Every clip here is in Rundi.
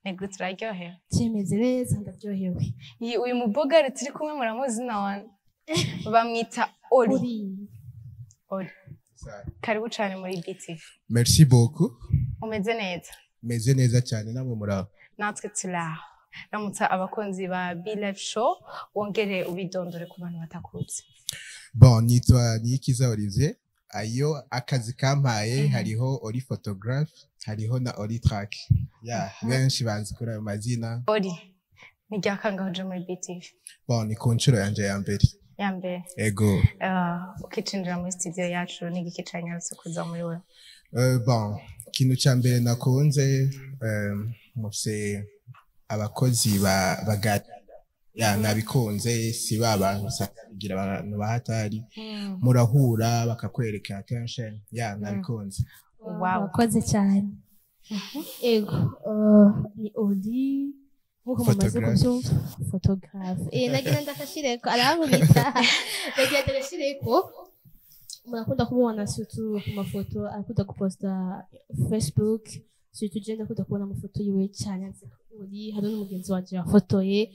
Negri, turaryohewe. Kimeze neza, ndaryohewe. Iyi uyu mubogari turi kumwe muramuzi na wane, bamwita Oli. Uri. Oli, karibu cane muri BTV. Merci beaucoup. Umeze neza? Meze neza cyane, namwe muraho? Natwe turaho. Ramutsa abakunzi ba Be Live Show, wongere ubidondore ku bantu batakuzi. Bon, nitwa Niyikiza Olivier. Ayo akazi kampaye, hariho Oli photographe, hariho na Oli Track. Yeah, benshi banzi kuri ayo mazina. Oli, ni rya kangahe uje muri BTV? Bon, ni ku nshuro yanje ya mbere. Ya mbere? Ego. Ukicinjira muri studio yacu, ni igiki canyarutse kuza muri wewe? Bon, ikintu ca mbere nakunze, mufise abakozi ba bagari ya nabikunze, si ba bantu usanga bigira abantu bahatari, murahura bakakwereka attention ya nabikunze. Wow. Wakoze cyane. Ego, ni Oli nkuko mumaze Photographe. kubyumva, photographe. Nagira ndakashireko, arankubita. Nagira ndagashireko. Murakunda kumubona surtout ku mafoto arakunda guposta Facebook, surtout je ndakunda kubona amafoto yiwe cyane yanditseko Oli. Hari n'umugenzi wanje yafotoye.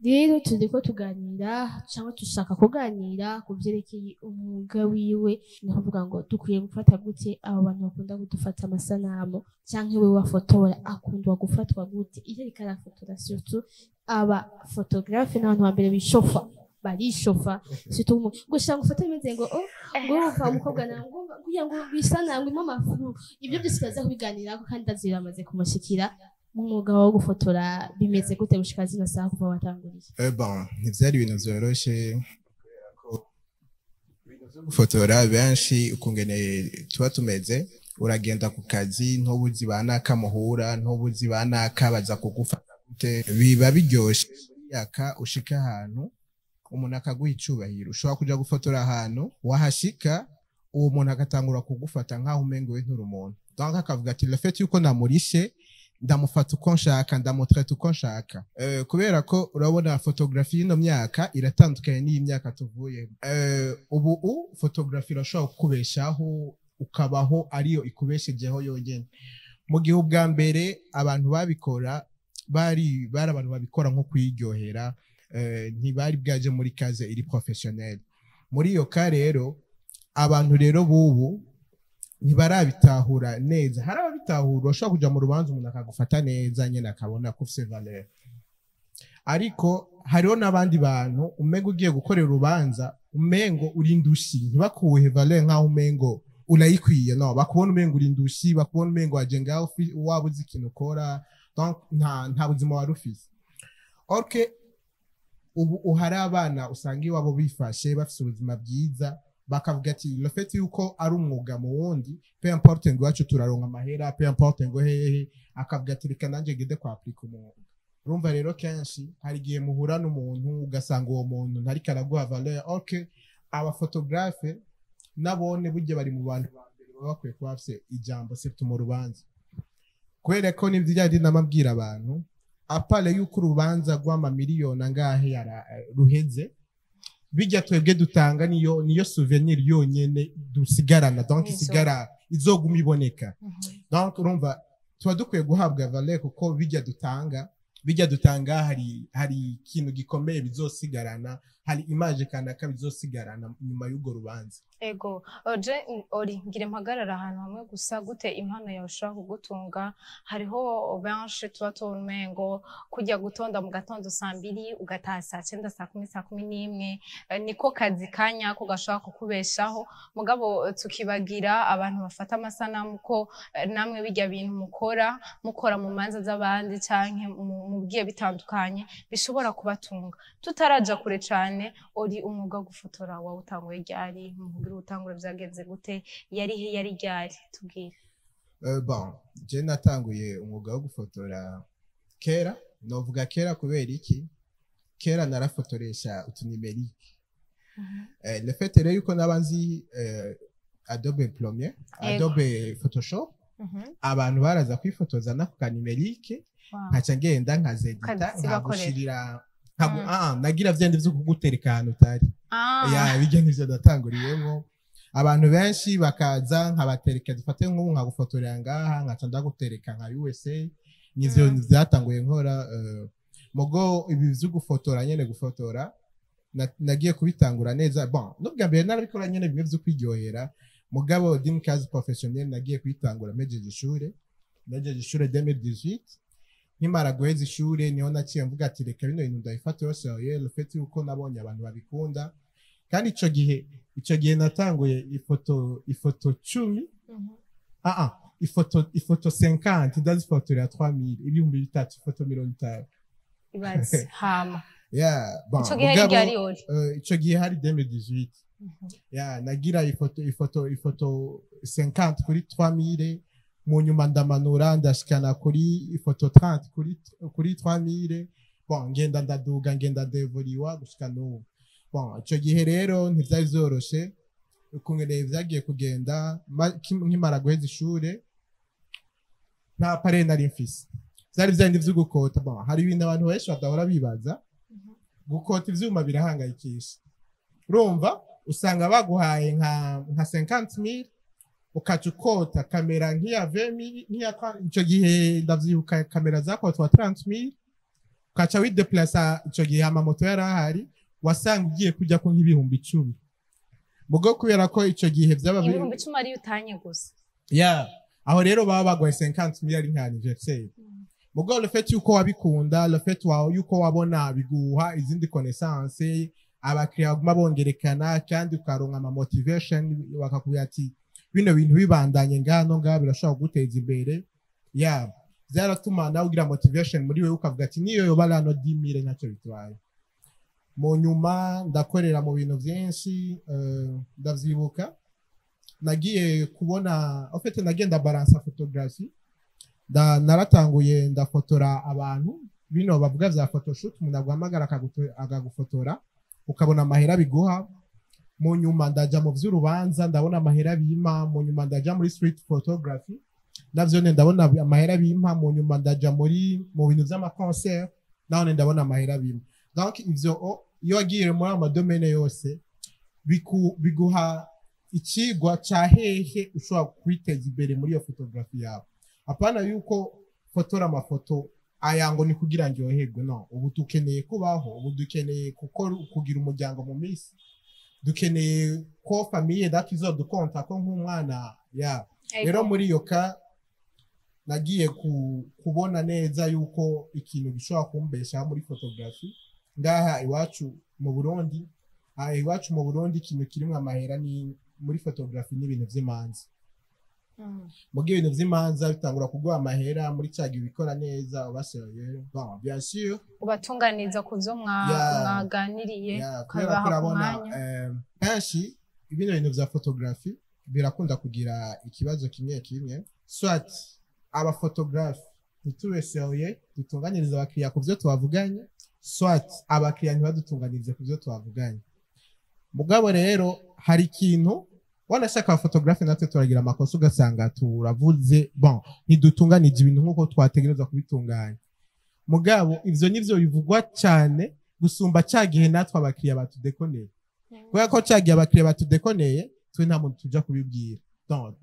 Rero turiko tuganira cyangwa dushaka kuganira ku byerekeye umwuga wiwe, ni ukuvuga ngo dukwiye gufata gute abo bantu bakunda kudufata amasanamu, cyangwa we wafotora akundwa gufatwa gute iyo ariko arafotora? Surtout aba photographe n'abantu ba mbere bishofa, barishofa, surtout gushaka gufata bimeze ngo oh, ngo urumva umukobwa nawe ngo kugira ngo isanamu irimo ama flou. Ibyo byose turaza kubiganirako kandi ndazi biramaze kumushikira. Mu mwuga wo gufotora bimeze gute gushika zino saha kuva watanguriye? Bon, ntivyari ibintu vyoroshe, kubera ko ibintu vyo gufotora benshi ukungene tuba tumeze, uragenda ku kazi ntubuzi ba naka muhura, ntubuzi ba naka baza kugufata gute. Biba biryoshe yaka ushika ahantu umuntu akaguha icubahiro. Ushobora kuja gufotora ahantu, wahashika uwo muntu agatangura kugufata nk'aho umengo we nturi umuntu, donc akavuga ati le fait yuko namurishe, ndamufata uko nshaka, ndamutraite uko nshaka. Kubera ko urabona photographie y'ino myaka iratandukanye n'iyi myaka tuvuye. Ubu photographie irashobora kukubeshaho, ukabaho ariyo ikubeshejeho yonyene, mu gihe ubwa mbere abantu babikora bari abantu babikora nko kwiryohera, ntibari bwaje muri case iri professionnel. Muri iyo ka rero abantu rero bubu ntibarabitahura neza. Hari ababitahura, ushobora kuja mu rubanza umuntu akagufata neza nyene, akabona ko ufise valeur, ariko hariho n'abandi bantu umengo ugiye gukorera urubanza umengo uri indushi, ntibakuhe valeur nk'aho umengo urayikwiye. No bakubona umengo uri indushi, bakubona umengo waje ngaho waba uzi ikintu ukora, donc nta buzima wari ufise. Ok, ubu uhari abana usanga iwabo bifashe, bafise ubuzima bwiza, bakavuga ati le fait yuko ari umwuga mu wundi, peu importe ngo iwacu turaronka amahera, peu importe ngo hehe, akavuga ati reka nanjye ngende kwa applique umwuga. Urumva rero kenshi hari igihe muhura n'umuntu ugasanga uwo muntu ntariko araguha valeur. Ok, abaphotographe nabone burya bari mu bantu ba mbere baba bakwiye kuba bafise ijambo, surtout mu rubanza, kubera ko nivyo rya namabwira abantu à part yuko urubanza rw'amamiliyoni angahe ruheze, bijya twebwe dutanga niyo souvenir yonyene dusigarana, donc Nizo. isigara izoguma iboneka. Donc urumva tuba dukwiye guhabwa valeur, kuko bijya dutanga hari ikintu gikomeye bizosigarana, hari image kanaka bizosigarana nyuma y'urwo rubanza. Ego, oje ori ngire mpagarara ahantu hamwe gusa. Gute impano yawe ishobora kugutunga? Hariho benshi tuba tubona umengo kujya gutonda mu gatondo saa 2 ugataha saa 9, saa 10, saa 11, niko kazi kanyako gashobora kukubeshaho. Mugabo tukibagira abantu bafata amasanamu ko namwe bijya bintu mukora mu manza z'abandi canke mu bigiye bitandukanye bishobora kubatunga. Tutaraja kure cane, ori, umwuga wo gufotora wawutanguye ryari? Mugira utangura vyagenze gute? Yari he? Yari ryari? Tubwire. Bon, je natanguye umwuga wo gufotora kera. Novuga kera kubera iki? Kera narafotoresha utunumérique. Le fait rero yuko naba nzi Adobe Premiere, Adobe Photoshop, abantu baraza kwifotoza nako ka numérique, nkaca ngenda nkazedita, Ukazibakorera. nkagushirira ah, nagira vyandi vyo kugutereka ahantu utari. Ya bijya nivyo natanguriyemo. Abantu benshi bakaza nkabatereka, dufate nk'ubu nkagufotorera ngaha, nkaca ndagutereka nka USA. Nivyo vyatanguye nkora. Mugo ibi vyo gufotora nyene, gufotora nagiye kubitangura neza, bon, n'ubwa mbere narabikora nyene bimwe vyo kwiryohera, mugabo d'une case professionnelle nagiye kubitangura mpejeje ishure. Mpejeje ishure 2018, nkimara guheza ishure, niho naciye mvuga ati reka bino bintu ndabifate au sérieux, le fait yuko nabonye abantu babikunda. Kandi ico gihe natanguye ifoto 10, ifoto 50 ndazifotorera 3000, 3000, ifoto 50. Ibaze hama. Yeah, bon. Ico gihe mugabo, ryari, Ori? Ico gihe hari 2018. Yeah, nagira ifoto 50 kuri 3000, mu nyuma ndamanura ndashikana kuri ifoto 30 kuri 3000. Bon, ngenda ndaduga, ngenda ndevuriwa gushika n'ubu. Bon, ico gihe rero ntivyari vyoroshe ukungene vyagiye kugenda. Nkimara guheza ishure nta appareil nari mfise, vyari vyandi vyo gukota. Bon, hari ibintu abantu benshi badahora bibaza: gukota ivyuma birahangayikisha. Urumva, usanga baguhaye nka 50000, ukaca ukota kamera nk'iya 20000, nk'iya 30. Ico gihe ndavyibuka kamera zakotwa 30000, ukaca wideplasa. Ico gihe amamoto yari ahari, wasanga ugiye kujya ko nk'ibihumbi 10. Mugo kubera ko ico gihe vyaba 10.000 ariyo utanye gusa. Yeah, aho rero baba baguhaye 50 ari nka anniversaire. Mugo le fait yuko wabikunda, le fait wawe yuko wabona biguha izindi connaissance, abakiriya baguma bongerekana, kandi ukaronka ama motivation, bakakubwira ati bino bintu bibandanye ngano ngaha birashobora kuguteza imbere. Yeah, vyaratuma nawe ugira motivation muri wewe, ukavuga ati niyo yoba rano 10000 ntacyo bitwaye. Mu nyuma ndakorera mu bintu vyinshi. Ndavyibuka nagiye kubona, en fait nagenda balansa photographie, naratanguye ndafotora abantu, bino bavuga vya photoshoot, umuntu aguhamagara akagufotora, ukabona amahera biguha. Mu nyuma ndaja mu vy'urubanza, ndabona amahera bimpa. Mu nyuma ndaja muri street photography, navyo ndabona amahera bimpa. Mu nyuma ndaja mu bintu vy'amaconcert, nahone ndabona amahera bimpa. Donc ivyo iyo wagiye muri ayo madomaine yose, biguha icigwa ca hehe ushobora kwiteza imbere muri iyo photography yawe. Apana yuko fotora amafoto aya ngo ni kugira ndyoherwe, no. Ubu dukeneye kubaho, ubu dukeneye gukora, kugira umuryango mu minsi, dukeneye ko famille data izodukonta ko nk'umwana ya. Rero muri iyo ka nagiye kubona neza yuko ikintu gishobora kumbeshaho muri photography ngaha iwacu mu Burundi, aha iwacu mu Burundi, ikintu kirimwo amahera ni muri photography n'ibintu vy'imanza. Mugihe ibintu vy'imanza bitangura kuguha amahera muri ca gihe ubikora neza, ubashoye, bon, bien sûr. Ubatunganiriza ku vyo Yeah. mwaganiriye, Yeah, kubera ko ukabibaha ku urabona mwanya. Kenshi bino bintu vya photography birakunda kugira ikibazo kimwe kimwe: soit abaphotographe ntitube sérieux dutunganyiriza abakiriya ku vyo twavuganye, soit abakiriya ntibadutunganirize ku vyo twavuganye. Mugabo rero hari ikintu wanashaka, abaphotographe natwe turagira amakosa, ugasanga turavuze, bon, ntidutunganije ibintu nk'uko twategerezwa kubitunganya. Mugabo ivyo nivyo bivugwa cyane gusumba ca gihe natwe abakiriya batudekoneye, kubera ko ca gihe abakiriya batudekoneye twe nta muntu tuja kubibwira.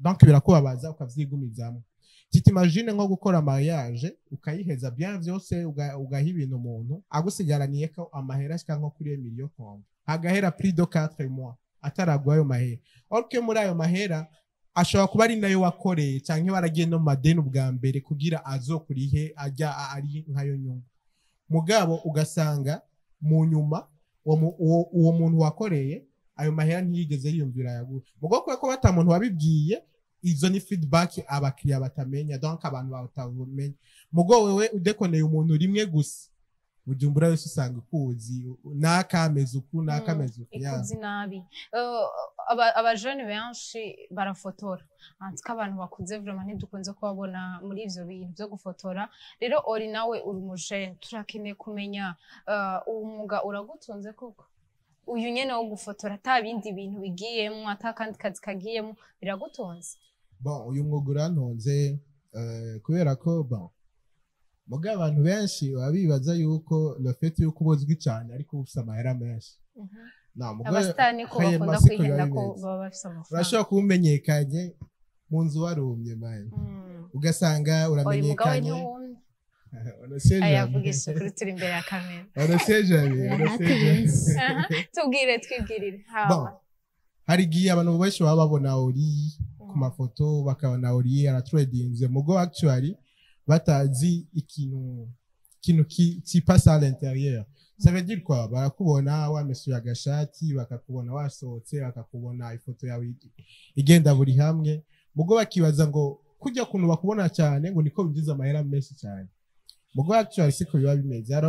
Donc birakubabaza, ukavyigumizamo. T'imagines nko gukora mariage ukayiheza bien vyose, ugaha ibintu umuntu agusigaraniye ko amahera ashika nko kuri million kombe, hagahera plus de 4 mois ataragwa ayo mahera, or que muri ayo mahera ashobora kuba ari nayo wakoreye, canke waragiye no mu madeni ubwa mbere kugira azokurihe ajya ari nkayo nyungu. Mugabo ugasanga mu nyuma uwo muntu wakoreye ayo mahera ntiyigeze yiyumvira yagura. Mugabo kubera ko bata muntu wabibwiye, izo ni feedback abakiriya batamenya, donc abantu batamenya. Mugo wewe udekoneye umuntu rimwe gusa, Bujumbura yose usanga ukuzi, n'akameze uku, n'akameze uku, yeah. Ikuzi nabi. Abajene benshi barafotora, antuka abantu bakuze vraiment ntidukunze kubabona muri ivyo bintu vyo gufotora. Rero Ori, nawe uri umujene, turakeneye kumenya uwo mwuga uragutunze koko? Uyu nyene wo gufotora, ata bindi bintu bigiyemwo, ata kandi kazi kagiyemwo, biragutunze? Bon, uyu mwuga urantunze, kubera ko, bon, muga abantu benshi baba bibaza yuko le fait yuko uba uzwi cyane ariko uba ufise amahera menshi. No, muga Abasitari niko ayo bakunda masiko kwihenda biba ko bimeze. baba bafise amafaranga. Urashobora kuba umenyekanye mu nzu warumye, man, ugasanga Ori, mugabo uramenyekanye. ntiwumye. On ne sait jamais. Ayavugisha kuri turi imbere ya kamera. On ne sait jamais, on ne sait jamais. Aha, tubwire, twibwirire. Bon, Hama. Hari igihe abantu benshi baba babona Ori ku mafoto, bakabona Ori aratradinze, mugo actually batazi ikintu qui passe à l'intérieur. Ça veut dire quoi? Barakubona wamesuye agashati, bakakubona wasohotse, bakakubona ifoto yawe igenda buri hamwe, mugo bakibaza ngo kujya kuntu bakubona cyane ngo niko binjiza amahera menshi cyane. Mugo actually siko biba bimeze. Hari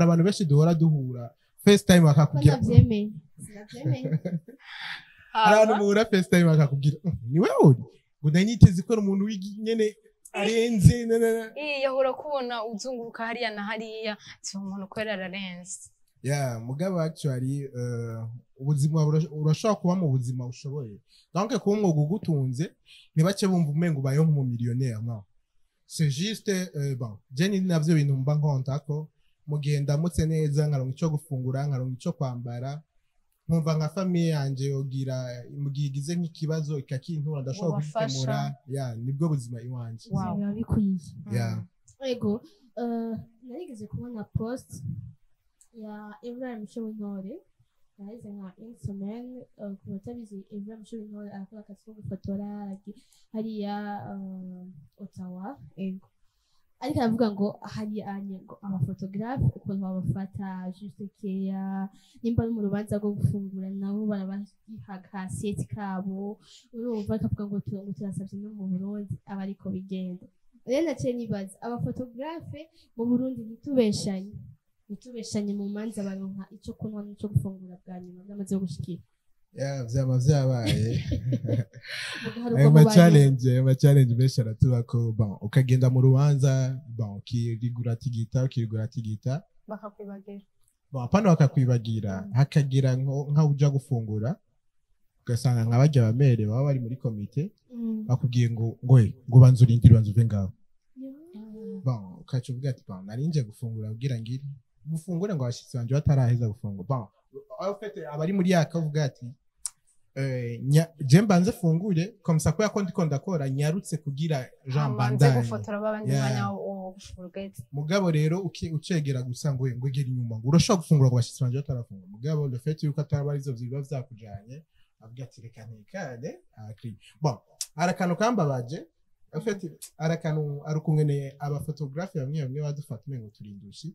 abantu benshi duhora duhura first time Ko bakakubwira ndavyemeye, sinavyemeye. Hari abantu Hama. muhura first time bakakubwira: "Ni wewe uri?" Ngo nari niteze ko ari umuntu nyene arenze na na na." Ii, yahora kubona uzunguruka hariya na hariya, si umuntu kwera ararenze. Yeah, mugabo actually ubuzima urashobora kuba mu buzima ushoboye. Donc kuba umwuga ugutunze, ntibace bumva umengo ubayeho nk'umumillionnaire. Non, c'est juste bon, je ni navyo bintu mba nkontako mu gihe ndamutse neza, nkaronka ico gufungura, nkaronka ico kwambara, nkumva nka famille yanje yogira mu gihe igize nk'ikibazo ikakintura, ndashobora Ubafasha. kugikemura. Yeah, nibwo buzima iwanje. Wow. Biba bikwiye. Yeah. Ego, narigeze kubona post ya Ibrahim Mico. Naheze nka une semaine. Ku batabizi, Ibrahim Mico arakora akazi ko gufotora hariya Ottawa. Ego, ariko aravuga ngo hari anye ngo abaphotographe ukuntu babafata juste keya, nimba ari mu rubanza rwo gufungura nabo barabaha akaseti kabo. Urumva akavuga ngo ngo turasabye no mu Burundi aba ariko bigenda. Rero naciye nibaza, abaphotographe mu Burundi, ntitubeshanye, ntitubeshanye, mu manza baronka ico kunywa n'ico gufungura bwa nyuma byamaze gushikira? Yeah, vyama vyabaye. Mugaharuka Ayo mu ma bantu. challenge, ayo ma challenge menshi aratubako. Bon, ukagenda mu rubanza, bon, ukirigura tigita, ukirigura tigita, Bakakwibagira. Bon, apana bakakwibagira, hakagira nkaho uja gufungura ugasanga nka barya bamere baba bari muri komite bakubwiye ngo banza urindire, banza uve ngaho. Bon, ukaca uvuga ati: "Bon, nari nje gufungura kugira ngire gufungure ngo abashitsi banje bataraheza gufungura." Bon, en fait abari muri yaka uvuga ati: "Je mbanze fungure comme ça, kubera ko ndiko ndakora nyarutse kugira Jean Manze bandanye." Gufotora babandi. Yeah. Umwanya wo gufungura ugahita. Mugabo rero ucegera gusa ngo egera inyuma, ngo urashobora gufungura ngo abashitsi banje batarafungura. Mugabo le fait yuko ataba arizo biba vyakujanye, avuga ati: "Reka ntekane akri." Bon, hari akantu kambabaje. En fait hari akantu, ari ukungene abaphotographe bamwe bamwe badufata umengo turi indushi,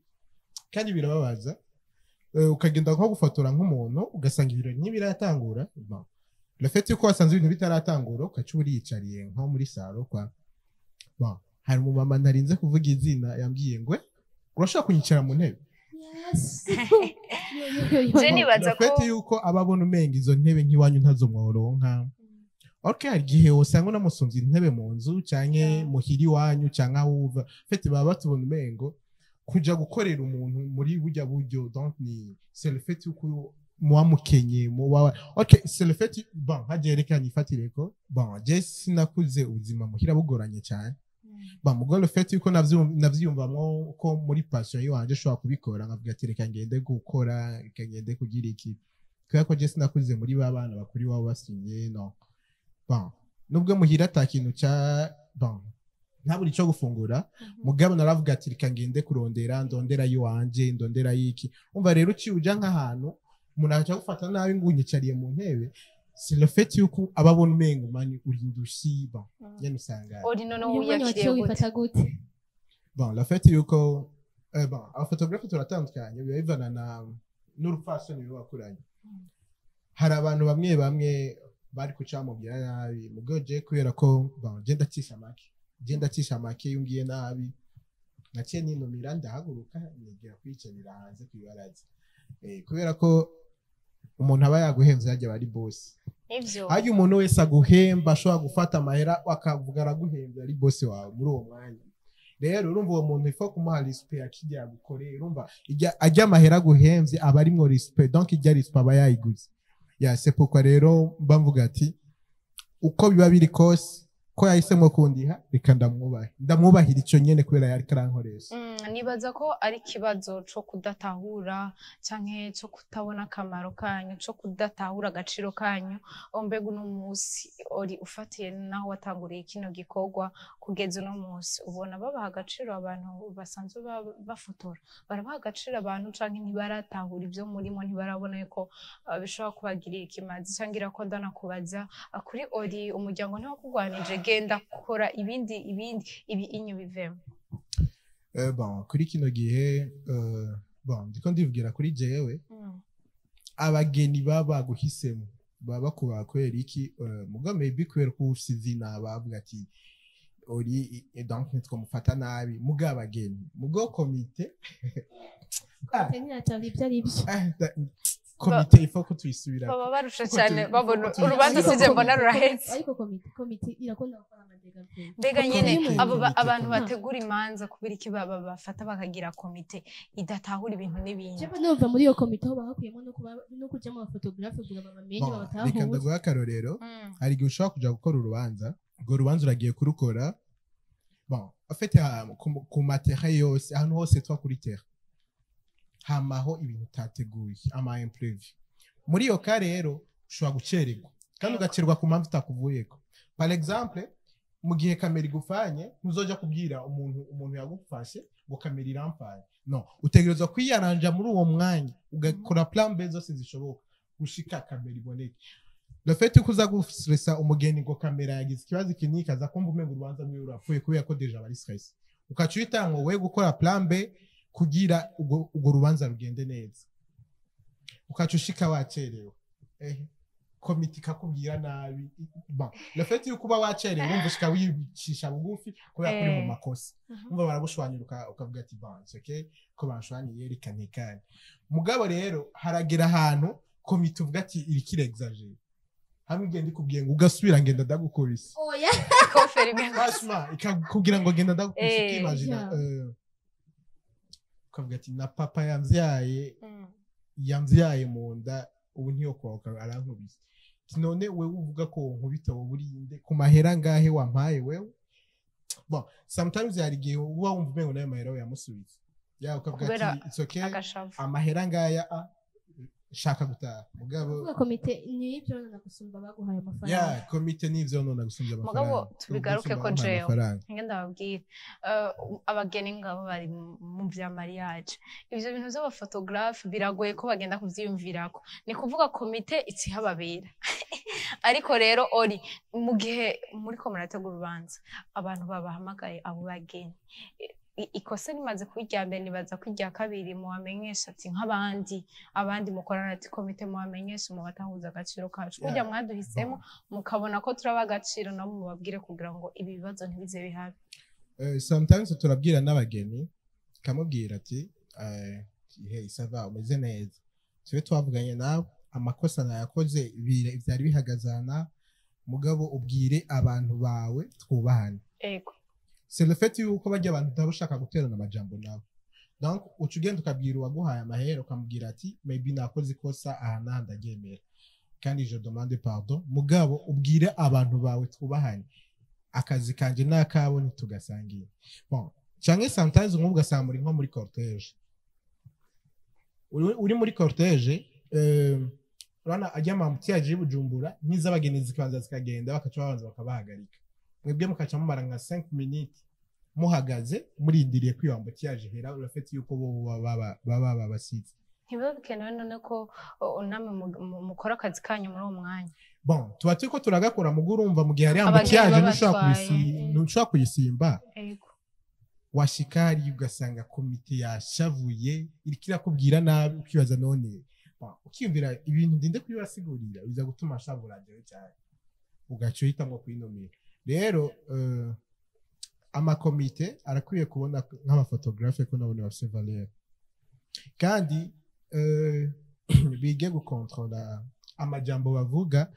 kandi birababaza. Ukagenda nko gufotora nk'umuntu ugasanga ibirori ntibiratangura. Bon, le fait yuko wasanze ibintu bitaratangura, ukaca uriyicariye nko muri salon kwa, bon, hari umumama ntarinze kuvuga izina yambwiye ngo: "Urashobora kunyicara mu ntebe?" Yes. Yo, yo, yo, yo. Je nibaza Le fait ko yuko aba abona umenga izo ntebe nk'iwanyu ntazo mworonka. Ok, hari igihe usanga unamusumvye intebe mu nzu canke muhira iwanyu canke aho uva. En fait baba batubona umengo kuja gukorera umuntu muri burya buryo, donc ni c'est le fait yuko muba mukenye, muba, ok, c'est le fait. Bon, nka reka nifatireko. Bon, je sinakuze ubuzima muhira bugoranye cyane. Bon, mugo le fait yuko navyiyumvamwo ko muri passion yiwanje nshobora kubikora, nkavuga ati: "Reka ngende gukora, reka ngende kugira iki," kubera ko je sinakuze muri ba bana bakuri iwabo basinye. No, bon, nubwo muhira ata kintu ca, bon, ntabura ico gufungura, mugabo naravuga ati: "Reka ngende kurondera, ndondera yiwanje, ndondera yiki." Umva rero uciye uja nk'ahantu umuntu agaca gufata nabi ngo unyicariye mu ntebe, c'est le fait yuko aba abona umengo mani uri indushi. Bon, nyene usanga Uri none Uyu mwanya wiyakiriye waciye gute? wifata gute? Bon, le fait yuko bon, abaphotographe turatandukanye, biba bivana na n'urupfasoni biba wakuranye. Hari abantu bamwe bamwe bari kucamubwira nabi, mugabo je kubera ko, bon, je ndacisha make, je ndacisha make. Iyo umbwiye nabi, naciye ninumira, ndahaguruka, nigira kwicarira hanze kw'ibaraza. Kubera ko umuntu aba yaguhenze yajya aba ari boss. Nivyo. Harya umuntu wese aguhemba ashobora gufata amahera akavuga araguhembye, ari boss wawe muri uwo mwanya. Rero urumva uwo muntu ifo kumuha respect akijya yagukoreye. Urumva ajya amahera aguhemvye aba arimwo respect, donc ijya respect aba yayiguze. Ya, c'est pourquoi rero mba mvuga ati uko biba biri kose. Ko yahisemo kundiha, reka ndamwubahe, ndamwubahira ico nyene kubera yari karankoresha. Nibaza ko ari ikibazo co kudatahura canke co kutabona akamaro kanyu, co kudatahura agaciro kanyu. Mbega uno munsi ori ufatiye naho watanguriye kino gikorwa kugeza uno munsi, ubona babaha agaciro abantu basanzwe bafotora? Barabaha agaciro abantu canke ntibaratahura ivyo murimo, ntibarabona yuko bishobora kubagirira ikimazi? Canke irako ndanakubaza, kuri ori umuryango ntiwakugwanije, genda kora ibindi, ibindi ibi inyo bivemo? Bon, kuri kino gihe, bon, ndiko ndivugira kuri jewe, abageni baba baguhisemo baba bakubaha kubera iki? Muga maybe kubera ko ufise izina, bavuga ati ori donc ntitwamufata nabi. Muga abageni, muga komite Ntiyatanga ibyo ari byo. Komite ifo ko tuyisubira. Baba barusha cyane, babona urubanza sije mbona rurahetse. Ariko komite irakunda gukora ama dégâts pe. Mbega nyene Komite. abo Komite, abantu komite. bategura imanza, kubera iki baba bafata bakagira komite idatahura ibintu n'ibindi? Jewe numva muri iyo komite aho bahakuyemo no kuba no kujya mu bafotogarafe kugira babamenye, Bon, reka babatahure. Ndaguha akarorero. Hari igihe ushobora kuja gukora urubanza, urwo rubanza uragiye kurukora, bon, en fait, ku ma terrain yose, ahantu hose twa kuri terrain hamaho ibintu utateguye, ama imprévu. Muri iyo ka rero ushobora gucererwa kandi ugacererwa ku mpamvu itakuvuyeko. Par exemple, mu gihe kamera igufanye, ntuzoja kubwira umuntu yagufashe ngo kamera iramfanye. No utegerezwa kwiyaranja muri uwo mwanya, ugakora plan B zose zishoboka gushika kamera iboneke. Le fait ko uza gustressa umugeni ngo kamera yagize ikibazo iki n'iki, aza kumva umenga urubanza rwiwe rurapfuye kubera ko déjà bari stress, ukaca uhita ngo we gukora plan B kugira urwo rubanza rugende neza, ukaca ushika wacerewe, komite ikakubwira nabi. Bon, le fait yuko uba wacerewe, wumva ushika wicisha bugufi kubera ko uri mu makosa. Umva baragushwanyura, ukavuga ati bon, c'est okay ko banshwaniye, reka ntekane. Mugabo rero haragera ahantu komite uvuga ati iriko irexagera, hamwe igenda ikubwiye ngo ugasubira, ngenda ndagukubise. Oya. Ikofera imwe. Franchement, ikakubwira ngo genda ndagukubise, ukimagina, ukavuga ati na papa yamvyaye, yamvyaye mu nda, ubu ntiyo kwahuka arankubise. Ati, none wewe uvuga ko nkubita, wowe urinde ku mahera ngahe wampaye wewe? Bon, sometimes hari igihe uba wumva umengo nayo mahera yamusubiza ya, ukavuga Kubera ati it's okay, agashavu. Amahera ngaya a shaka gutaha, mugabo Kuvuga komite ni ibyo nona gusumba baguhaye amafaranga. Ya, komite nivyo nona gusumbya amafaranga. Mugabo tubigaruke ko Gusumba jewe. amafaranga. Nge ndababwira, abageni ngabo bari mu vya mariage, ivyo bintu vy'abafotographe biragoye ko bagenda kuvyiyumvirako. Ni kuvuga komite ikihababera. Ariko rero ori mu gihe muriko murategura urubanza, abantu babahamagaye, abo bageni, ikosa rimaze kuba irya mbere, nibaza ko irya kabiri mubamenyesha ati nk'abandi abandi mukorana, ati komite mubamenyeshe, mubatahuza agaciro kacu kurya mwaduhisemo, mukabona ko turaba agaciro, nabo mubabwire kugira ngo ibi bibazo ntibize bihabe. Sometimes turabwira n'abageni, kamubwira ati hey, ça va, umeze neza, tube twavuganye nawe, amakosa nayakoze, vyari bihagazana, mugabo ubwire abantu bawe twubahane. C'est le fait yuko bajya abantu utaba ushaka guterana amajambo nabo, donc uca ugenda ukabwira uwaguhaye amahera, ukamubwira ati maybe nakoze ikosa aha n'aha, ndaryemera kandi je demande pardon, mugabo ubwire abantu bawe twubahane, akazi kanje n'akabo ntitugasangiye. Bon, canke sometimes nk'ubu ugasanga muri nko muri cortège, uri muri cortège, urabona ajya ama embouteillage y'i Bujumbura, nk'iz'abageni zikabanza zikagenda, bakaca babanza bakabahagarika, mwebwe mukaca mumara nka 5 minutes muhagaze murindiriye ko iyo embouteillage ihera, urafite yuko bo baba babasize. Ntibiba bikenewe none ko namwe mukora akazi kanyu muri uwo mwanya? Bon, tuba turiko turagakora, mugo urumva mu gihe hari Abageni embouteillage ntushobora babatwaye. Ntushobora kuyisimba. Washika hariya ugasanga komite yashavuye, iriko irakubwira nabi, ukibaza none, bon, ukiyumvira ibintu ndinde kubibasigurira biza gutuma ashavura jewe cyane, ugaca uhitamwo kwinumira. Rero amakomite arakwiye kubona nk'abafotographe ko nabone bafise valeur, kandi bige gukontrola amajambo bavuga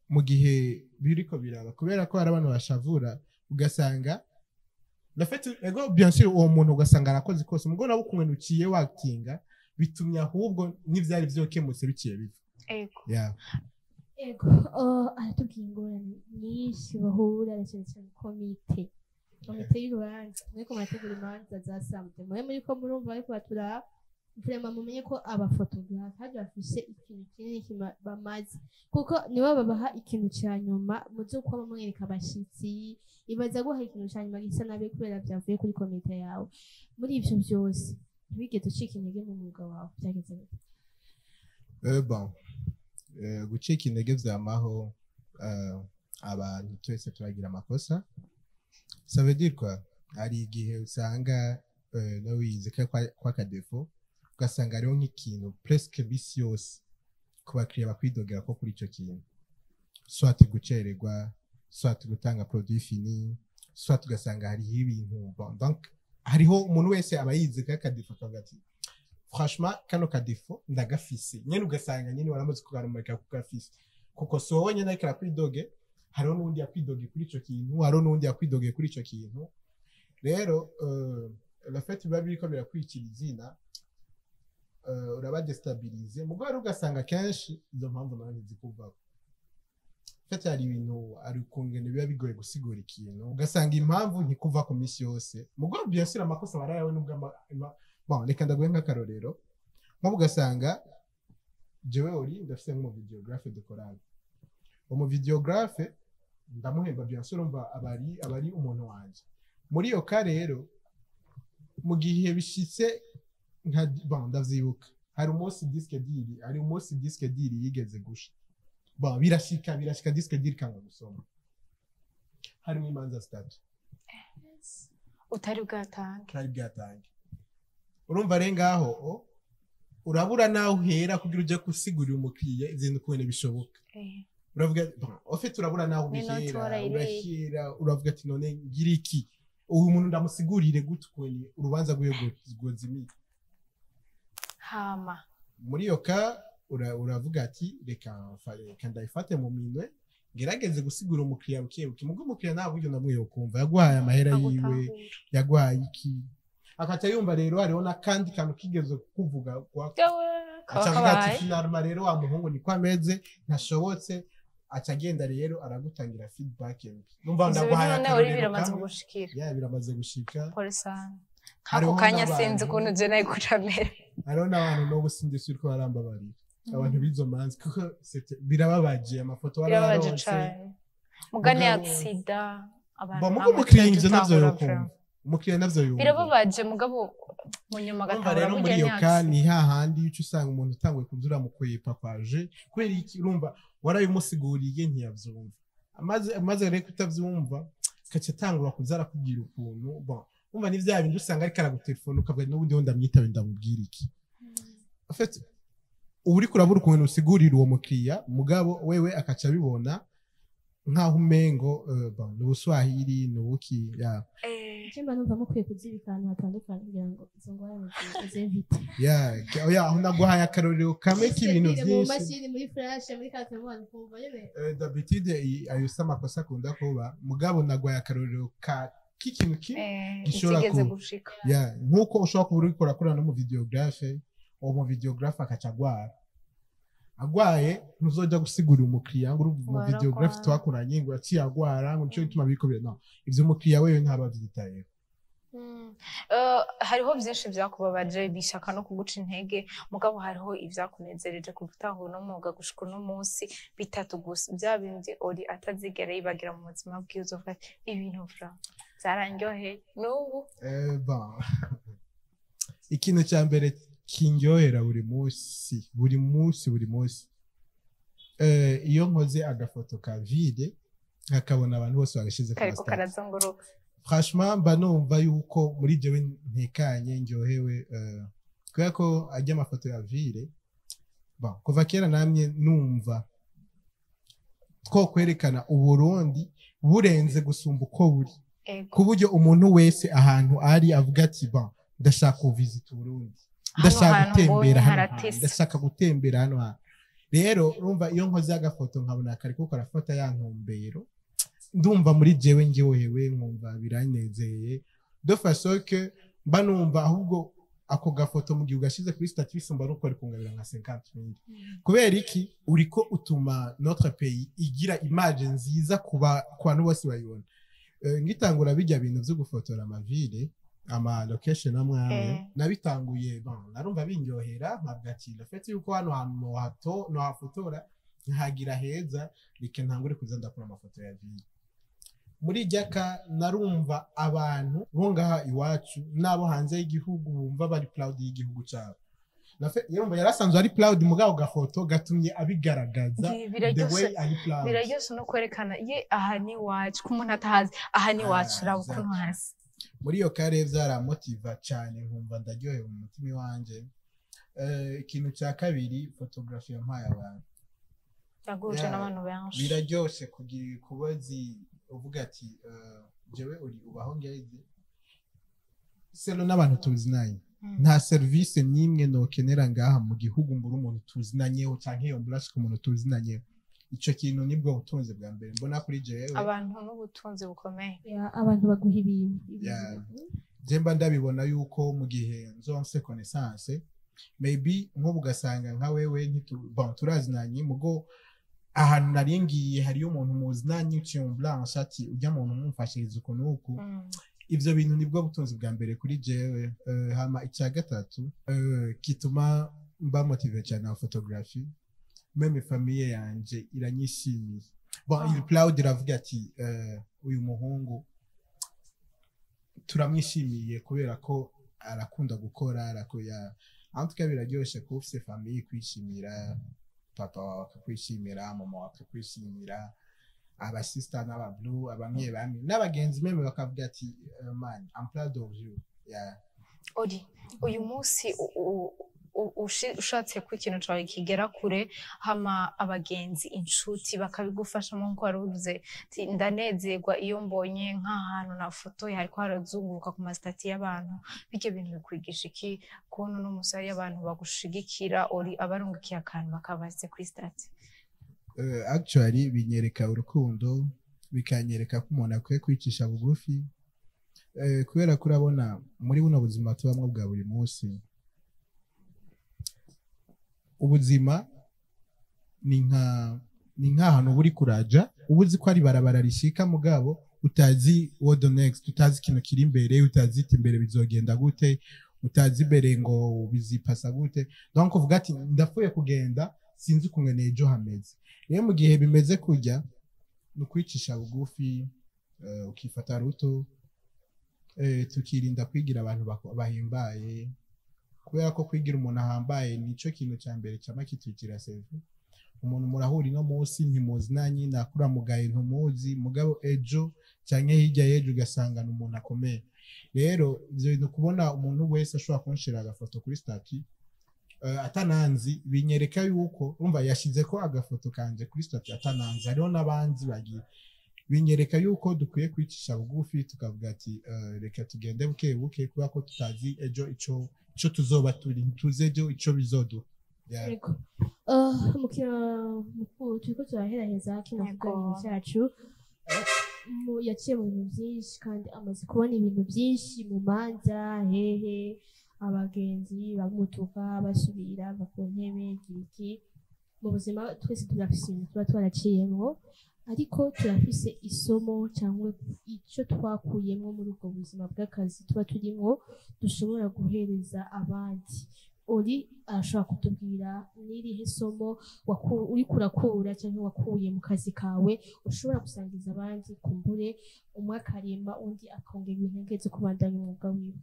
mu gihe biriko biraba, kubera ko hari abantu bashavura, ugasanga le fait ego, bien sûr, uwo muntu ugasanga arakoze ikosa, mugo nawe ukuntu uciye watinga bitumye ahubwo n'ivyari vyokemutse biciye biva. Yeah. Ego, aratubwiye ingorane nyinshi bahura na cyane cyane komite y'urubanza. Muriko murategura imanza za samedi, mwe muriko murumva bariko baturaba, vraiment mumenye ko abaphotographe hajya bafise ikintu kinini bamaze, kuko nibo babaha ikintu ca nyuma muzokwama mwereka abashitsi. Ibaza guha ikintu ca nyuma gisa nabi kubera vyavuye kuri komite yawe. Muri ivyo vyose ntiwigeze ucika intege mu mwuga wawe, byageze gute? Bon, gucika intege vyamaho. Abantu twese turagira amakosa. Ça veut dire quoi? Hari igihe usanga no wize kwa kadefo, ugasanga hariho nk'ikintu presque bisi yose ku bakiriya bakwidogera ko kuri ico kintu, soit gucererwa, soit gutanga produit fini, soit ugasanga hariho ibintu. Bon, donc hariho umuntu wese aba yize ka kadefo, akavuga ati: "Franchement, kano kadefo ndagafise nyene." Ugasanga nyene waramaze kugarumurika kugafise, kuko si wowe nyene ariko arakwidoge, hariho n'uwundi yakwidoge kuri ico kintu, hariho n'uwundi yakwidoge kuri ico kintu. Rero le fait biba biriko birakwicira izina, uraba déstabilisé. Mugabo rero ugasanga kenshi izo mpamvu nawe ntizikuvako. En fait, hari ibintu, hari ukungene biba bigoye gusigura ikintu, ugasanga impamvu ntikuva ku minsi yose. Mugabo bien sûr amakosa barayawe nubwo bon, reka ndaguhe nk'akarorero. Nko ugasanga jewe uri ndafise nk'umuvideographe dukorana, umuvideographe ndamuhemba, bien sûr, urumva abari umuntu wanje. Muri iyo ka rero, mu gihe bishitse nka, bon, ndavyibuka hari umunsi disque dur yigeze gusha. Bon, birashika disque dur kanga gusoma, harimo imanza zitatu. Utari bwatange? Ntari bwatange. Urumva rero ngaho urabura naho uhera kugira uje gusigurira umukiriya ibintu ukuntu bishoboka. Uravuga, bon, en fait urabura naho Ni ubihera. notora iri. Urahera uravuga ati: "None ngira iki? Uyu muntu ndamusigurire gute ukuntu urubanza rwiwe rwozimiye?" Hama? Muri iyo ka uravuga ati: Reka ndayifate mu minwe, ngerageze gusigura umukiriya buke buke." Mubwo umukiriya nta buryo namwe yokumva, yaguhaye amahera yiwe, Agutahura. yaguhaye iki, akaca yumva. Rero hariho n'akandi kantu kigeze kuvuga Yewe, kaba aca avuga ati: kabaye. "Finalement rero wa muhungu niko ameze, ntashobotse." Aca agenda rero aragutangira feedback mbi. Numva Ivyo bintu ndaguhaye none uri akarorero biramaze kamwe. kugushikira? Ya, biramaze gushika. Pole sana. Nk'ako Hariho kanya n'abantu- sinzi ukuntu je nawe kuramera. Hariho n'abantu n'ubu sindi sûr ko barambabarira, abantu b'izo manza, kuko birababaje, amafoto Birababaje warayaronse. cane mugani Mugabo- aksida abantu Bon, mugo nkamwe umukiriya ivyo navyo tutahura yokumva, vraiment. umukiriya navyo yumva. Birababaje, mugabo mu nyuma Urumva agatahura rero muri burya iyo ni ka accident. ni hahandi uca usanga umuntu utanguye kuzura mu kwepa kwaje. Kubera iki? Urumva warabimusiguriye ntiyavyumva, amaze rero kutavyumva kaca atangura kuza arakubwira ukuntu. Bon, umva ni vya bindi usanga ariko aragutelefona, ukavuga: "N'ubundi ho ndamwitabe, ndamubwira iki?" En fait uba uriko urabura ukuntu usigurira uwo mukiriya, mugabo wewe akaca abibona nk'aho umengo bon, ni ubuswahili, ni ubuki ya. Icyo mba numva mukwiye kuzibika ahantu hatandukanye kugira ngo izo ngorane zevite. Ya, oya, aho naguhaye akarorero kamwe k'ibintu mu byinshi. Mashini, muri flash, muri carte mémoire, ukumva nyene. D'habitude ayo si amakosa akunda kuba, mugabo naguhaye akarorero ka k'ikintu kimwe gishobora Itigeze gushika. Ya, nk'uko ushobora kuba uriko urakorana n'umu videographe, uwo mu videographe akaca agwara. Agwaye, ntuzojya gusigurira umukiriya ngo uri mu videographe Waragwara. twakoranye ngo yaciye agwara, ngo nico gituma biriko bira. No, ivyo umukiriya wewe ntaba avyitayeho. Hariho byinshi byakubabaje bishaka no kuguca intege, mugabo hariho ibyakunezereje kuva utangura uno mwuga gushika uno munsi, bitatu gusa, bya bindi ori atazigera yibagira mu buzima bwiwe, uzovuga ati: "Ibintu vra byarandyoheye n'ubu." Bon. Ikintu cya mbere kindyohera buri munsi, buri munsi, buri munsi, iyo nkoze agafoto ka ville nkakabona abantu bose bagashize ku Kariko ma statuts, karazunguruka. Franchement mba numva yuko muri jewe ntekanye, ndyohewe, kubera ko ajya amafoto ya ville. Bon, kuva kera namye numva two kwerekana Uburundi burenze gusumba uko buri, ku buryo umuntu wese ahantu ari avuga ati: "Bon, ndashaka kuvisita Uburundi, ndashaka hantu gutembera mbonye hano hantu, haratese." ndashaka gutembera hano hantu." Rero urumva iyo nkoze agafoto nkabona kariko karafata ya ntumbero, ndumva muri jewe ndyohewe, nkumva biranezeye de façon que mba numva ahubwo Ako gafoto mu gihe ugashize kuri statut, bisumba nuko ari kungabira nka 50 000. Kubera iki? Uriko utuma notre pays igira image nziza kuba ku bantu bose bayibona. Ngitangura bijya bintu vyo gufotora ama ville, ama location amwe amwe, nabitanguye, bon, narumva binyohera, nkavuga ati le fait yuko hano hantu nohato nohafotora nkahagira heza, reka ntangure kuza ndakora amafoto ya ville. Muri jyaka narumva abantu bo ngaha iwacu n'abo hanze y'igihugu bumva bari proud y'igihugu cyabo. Yarumva yarasanzwe ari proud, mugabo gafoto gatumye abigaragaza the way ari proud. Biraryoshe no kwerekana ye aha ni iwacu, ko umuntu atahazi aha ni iwacu, raba ukuntu hasa. Muri iyo kare byaramotiva cyane, nkumva ndaryohewe mu mutima iwanje. Ikintu cya kabiri, photography yampaye abantu. Yaguje n'abantu benshi. Biraryoshe kugira kubazi uvuga ati jewe uri ubaho ngeze selo n'abantu tuzinanye. Nta serivisi n'imwe nokenera ngaha mu gihugu mbura umuntu tuzinanyeho, canke iyo mbura ku muntu tuzinanyeho. Ico kintu nibwo butunzi bwa mbere mbona kuri jewe. Abantu n'ubutunzi bukomeye. Yeah, abantu baguha ibintu. Yeah. Je mba ndabibona yuko mu gihe nzonse connaissance, maybe nk'ubu ugasanga nka wewe bon, turazinanye, mugo ahantu nari ngiye hariyo umuntu muzinanye, uciye mu blanche ati ujya muntu mumfashiriza uku n'uku. Ivyo bintu nibwo butunzi bwa mbere kuri jewe. Hama icya gatatu gituma mba motivé cyane na photography, même famille yanje iranyishimiye. Bon, il proud, iravuga ati uyu muhungu turamwishimiye kubera ko arakunda gukora, arakoya. En tout cas biraryoshe kuba ufise famille kwishimira, papa wawe akakwishimira, mama wawe akakwishimira, abasista n'abablu, abamye bamwe n'abagenzi même bakavuga ati "Man, I'm proud of you." Yeah. Ori uyu munsi ushatse ko ikintu cyawe kigera kure, hama abagenzi, inshuti bakabigufashamo, nk'uko wari uvuze ati ndanezerwa iyo mbonye nk'ahantu nafotoye hariko harazunguruka ku ma statuts y'abantu. Bityo bintu bikwigisha iki kubona uno munsi hariyo abantu bagushigikira, ori abarungikiye akantu bakabasize kuri statut? Actually binyereka urukundo, bikanyereka ko umuntu akwiye kwicisha bugufi, kubera ko urabona muri buno buzima tubamwo bwa buri munsi, ubuzima ni nk'ahantu uba uri kuraja, uba uzi ko ari barabara rishika, mugabo utazi what the next, utazi ikintu kiri imbere, utazi iti imbere bizogenda gute, utazi imbere ngo bizipasa gute. Donc uvuga ati ndapfuye kugenda, sinzi ukungene ejo hameze. Rero mu gihe bimeze kujya ni ukwicisha bugufi, ukifata ruto, tukirinda kwigira abantu bahimbaye, kubera ko kwigira umuntu ahambaye nico kintu cya mbere cyama kitwikira sevu. Umuntu murahura ino munsi ntimuzinanye, nakuramugaye ntumuzi, mugabo ejo cyangwa hirya y'ejo ugasanga ni umuntu akomeye. Rero ivyo bintu, kubona umuntu wese ashobora kunshira agafoto kuri statut atananzi, binyereka yuko urumva yashize ko agafoto kanje kuri statut atananzi, hariho n'abandi bagiye, binyereka yuko dukwiye kwicisha bugufi, tukavuga ati reka tugende buke buke, kubera ko tutazi ejo ico tuzoba turi, ntituzi ejo ico bizoduha. Yeah. Yego. Turiko turaheraheza kino kiganiro cyacu. Yaciye mu bintu byinshi kandi amaze kubona ibintu byinshi mu manza, hehe abagenzi bamutuka, basubira bava ku ntebe iki. Mu buzima twese turafise ibintu tuba twaraciyemwo, ariko turafise isomo cyangwa icyo twakuyemo muri ubwo buzima bw'akazi tuba turimwo dushobora guhereza abandi. Ori arashobora kutubwira n'irihe somo uriko urakura cyangwa wakuye mu kazi kawe ushobora gusangiza abandi, kumbure umwe akaremba undi akongera intege zo kubandanya umwuga wiwe?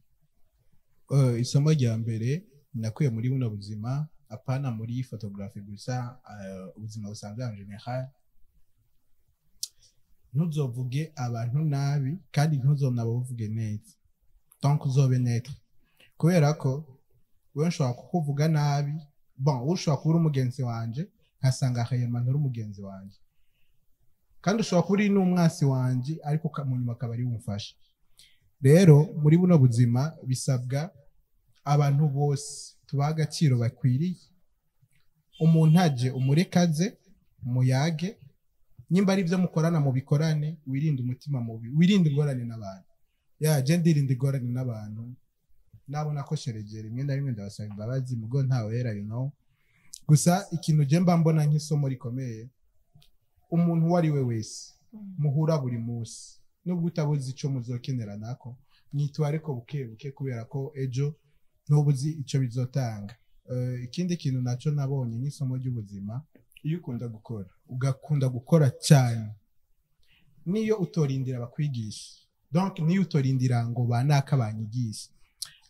Isomo rya mbere nakuye muri buno buzima, apana muri photography gusa, ubuzima busanzwe en général, ntuzovuge abantu nabi kandi ntuzonabavuge neza. Donc uzobe neutre, kubera ko wewe nshobora kukuvuga nabi, bon, wowe ushobora kuba uri umugenzi wanje, nkasanga réellement nturi umugenzi wanje, kandi ushobora kuba uri n'umwasi wanje, ariko mu nyuma akaba ari wumfasha. Rero muri buno buzima bisabwa abantu bose tubaha agaciro bakwiriye. Umuntu aje umurekaze, muyage, nimba ari ibyo mukorana mubikorane, wirinde umutima mubi, wirinde ingorane n'abantu. Ya, je ndirinda ingorane n'abantu. Nabona ko shereje rimwe na rimwe ndabasaba imbabazi, mugo ntawera. Gusa ikintu je mba mbona nk'isomo rikomeye, umuntu uwo ari we wese muhura buri munsi, nubwo utabuzi ico muzokenera nako, mwitware ko buke buke, kubera ko ejo ntubuzi ico bizotanga. Ikindi kintu naco nabonye nk'isomo ry'ubuzima, iyo ukunda gukora, ugakunda gukora cyane, niyo utorindira bakwigisha, donc niyo utorindira ngo banaka banyigishe,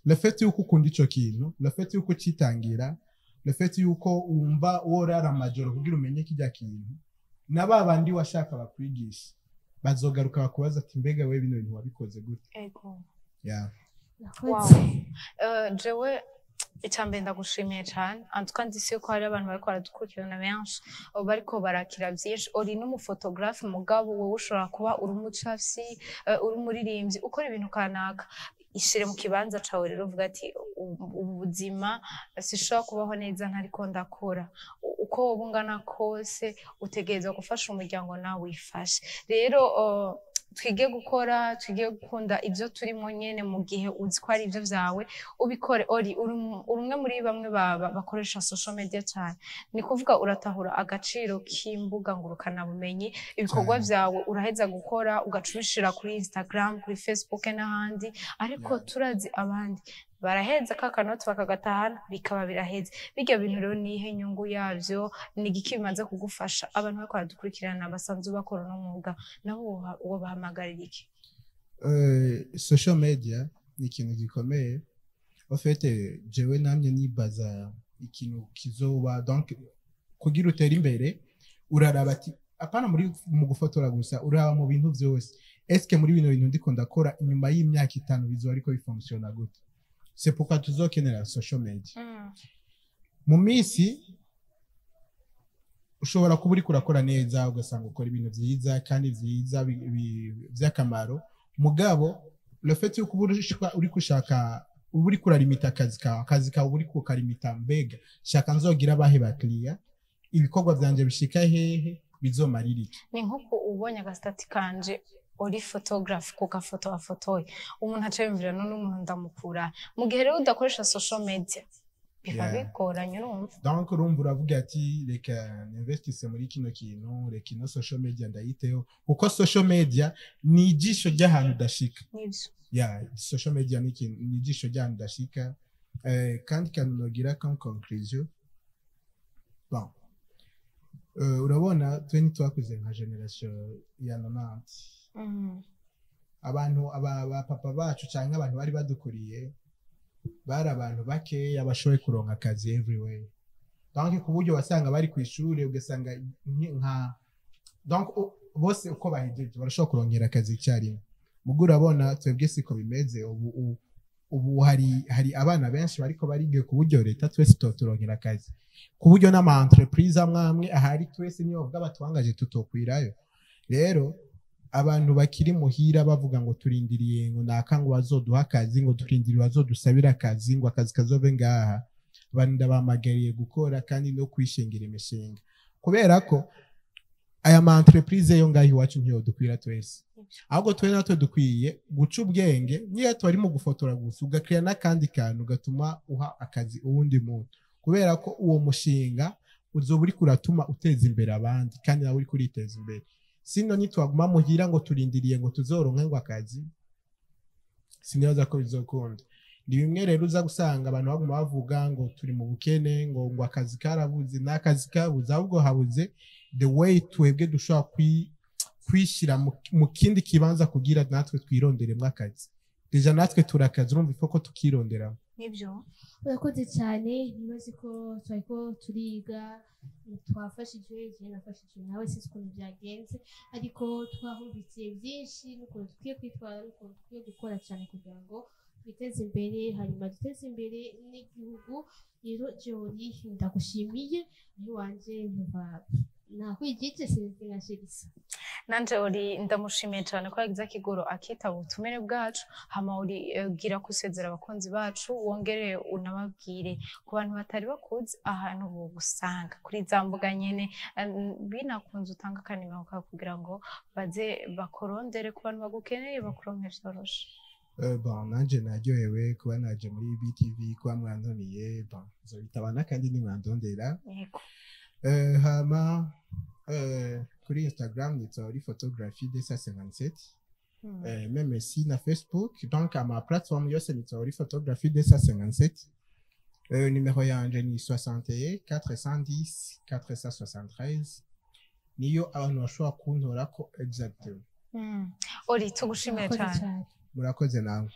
le fait yuko ukunda ico kintu, le fait yuko ucitangira, le fait yuko wumva worara amajoro kugira umenye kijya kintu, na ba bandi washaka bakwigisha bazogaruka bakubaza ati: "Mbega we, bino bintu wabikoze gute?" Ego. Yeah. Wow. Jewe icambere ndagushimiye cyane. En tout cas, ndisi ko hari abantu bariko baradukurikirana benshi bariko barakira byinshi. Uri n'umufotographe, mugabo wowe ushobora kuba uri umucafyi, uri umuririmbyi, ukora ibintu kanaka. Ishire mu kibanza cawe rero, uvuga ati: "Ubu buzima sishobora kubaho neza ntariko ndakora." Uko woba ungana kose, utegerezwa gufasha umuryango, nawe wifashe. Rero twige gukora, twige gukunda ibyo turimo nyene. Mu gihe uzi ko ari ibyo vyawe, ubikore. Ori uri umwe muri bamwe bakoresha social media cyane, ni kuvuga uratahura agaciro k'imbuga ngurukanabumenyi. Ibikorwa Cyane. vyawe uraheza gukora, ugaca ubishira kuri Instagram, kuri Facebook n'ahandi, ariko turazi abandi baraheza ka kanoti bakagatahana, bikaba biraheze. Bijya bintu rero nihe nyungu yavyo? Ni igiki bimaze kugufasha? Abantu bariko baradukurikirana basanzwe bakora uno mwuga nabo, wobahamagarira iki? Social media ni ikintu gikomeye. En fait, jewe namye nibaza ikintu kizoba, donc kugira utere imbere uraraba ati apana muri mu gufotora gusa, uraba mu bintu vyose: eske muri bino bintu ndiko ndakora, inyuma y'imyaka 5 bizoba ariko bifonctionna gute? C'est pourquoi tuzokenera social media. Mu minsi ushobora kuba uriko urakora neza, ugasanga ukora ibintu vyiza kandi vyiza vy'akamaro, mugabo le fait yuko uba uriko ushaka, uba uriko urarimita akazi kawe, uba uriko ukarimita: mbega shaka nzogira abahe bakiriya, ibikorwa vyanje bishika hehe, bizomarira iki? Ni nko ubonye agasitati kanje uri photographe, ku gafoto wafotoye, umuntu aca yumvira: "None umuntu ndamukura?" Mu gihe rero udakoresha social media, biba bigoranye, urumva. Donc urumva uravuga ati: "Reka ninvestisse muri kino kintu, reka ino social media ndayiteho," kuko social media ni ijisho ry'ahantu udashika. Nibyo. Yeah, social media ni ikintu, ni ijisho ry'ahantu udashika. Kandi kantu nogira comme conclusion, bon, urabona twe ntitwakuze nka génération ya 90. Abantu aba papa bacu cyangwa abantu bari badukuriye bari abantu bakeya bashoboye kuronka akazi everywhere, donc ku buryo wasanga bari ku ishuri, ugasanga nka donc bose uko bahejeje barashobora kurongera akazi icyarimwe. Mugo urabona twebwe siko bimeze ubu. Ubu hari abana benshi bariko bariga, ku buryo leta twese tutorongera akazi, ku buryo n'ama entreprise amwe amwe ahari twese niyo bavuga batwangaje tutokwirayo. Rero abantu bakiri muhira bavuga ngo turindiriye ngo naka ngo bazoduha akazi, ngo turindiriye bazodusabira akazi, ngo akazi kazobe ngaha, abantu ndabahamagariye gukora kandi no kwishingira imishinga, kubera ko aya ma entreprise yo ngaho iwacu ntiyodukwira twese. Ahubwo twe natwe dukwiye guca ubwenge, niyo twari mu gufotora gusa, ugakira n'akandi kantu gatuma uha akazi uwundi muntu, kubera ko uwo mushinga uzoba uriko uratuma uteza imbere abandi kandi nawe uriko uriteza imbere. Sino nitwaguma muhira ngo turindiriye ngo tuzoronke ngo akazi, sinibaza ko bizokunda. Ni bimwe rero uza gusanga abantu baguma bavuga ngo turi mu bukene, ngo akazi karabuze. N'akazi kabuze, ahubwo habuze the way twebwe dushobora kwishyira mu kindi kibanza kugira natwe twironderemo akazi. Déjà natwe turakazi, urumva ifo ko tukironderamo. Nibyo. Urakoze cyane. Ntibazi ko twari ko turiga, twafashije, jewe nafashije nawe, sinzi ukuntu byagenze, ariko twahumvise byinshi n'ukuntu dukwiye kwitwara n'ukuntu dukwiye gukora cyane kugira ngo twiteze imbere, hanyuma duteze imbere n'igihugu. Rero Jori, ndagushimiye ntiwanje ntuva nakwigice, sinzi nka Sherisa. Nanje uri ndamushimiye cyane ko yagize akigoro akitaba ubutumire bwacu. Hama uri gira kusezera abakunzi bacu, wongere unababwire ku bantu batari bakuzi ahantu bogusanga kuri za mbuga nyene, binakunze utanga akanimero kawe kugira ngo baze bakorondere, ku bantu bagukeneye bakuronke vyoroshe. Bon, nanje naryohewe kuba naje muri BTV, kuba mwantumiye. Bon, nzobitabana kandi nimwandondera. Yego. Hama kuri Instagram nitwa Ori Photography 257. Même si na Facebook, donc ama plateforme yose nitwa Ori Photography 257. Numéro yanje ni 61 410 473, niyo abantu bashobora kuntorako exactement. Ori, tugushimiye Murakoze cyane. cyane. Murakoze nawe.